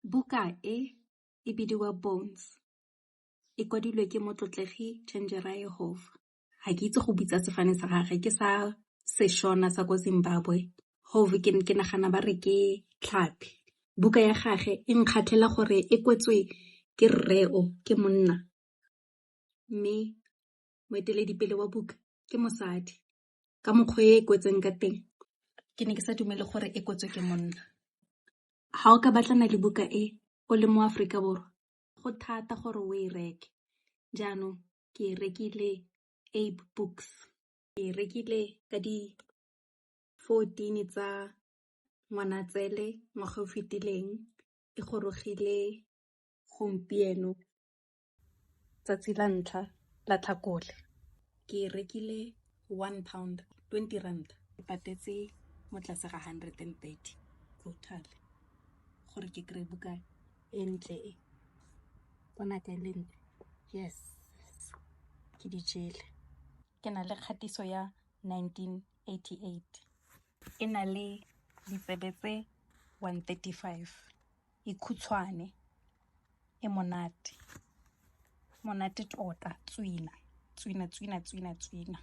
Buka e e bidiwa Bones, e kwadilwe ke motlotlegi Chenjerai Hove. Ga ke itse go bitsa sefane sa gage ke sa Seshona sa ko Zimbabwe. Hove ke nagana ba re ke tlhapi. Buka ya gage e nkgatlhela gore e kwetswe ke rre o, ke monna mme moeteledipele wa buka ke mosadi. Ka mokgwa e e kwetsweng ka teng ke ne ke sa dumele gore e kwetswe ke monna. Ga o ka batlana le buka e o le mo Aforika Borwa go thata gore o e reke, jaanong ke e rekile Abe Books, ke e rekile ka di 14 tsa Ngwanatsele ngwaga o fetileng, e gorogile gompieno 'tsatsi la ntlha la Tlhakole. Ke e rekile £1, R20, ke patetse mo tlase ga 130 total gore ke kry-e buka e ntle e. Bona ka e le ntle, yes ke di jele. Ke na le kgatiso ya 1988, e na le ditsebe tse 135, e khutshwane, e monate, monate tota, tswina, tswina, tswina, tswina, tswina.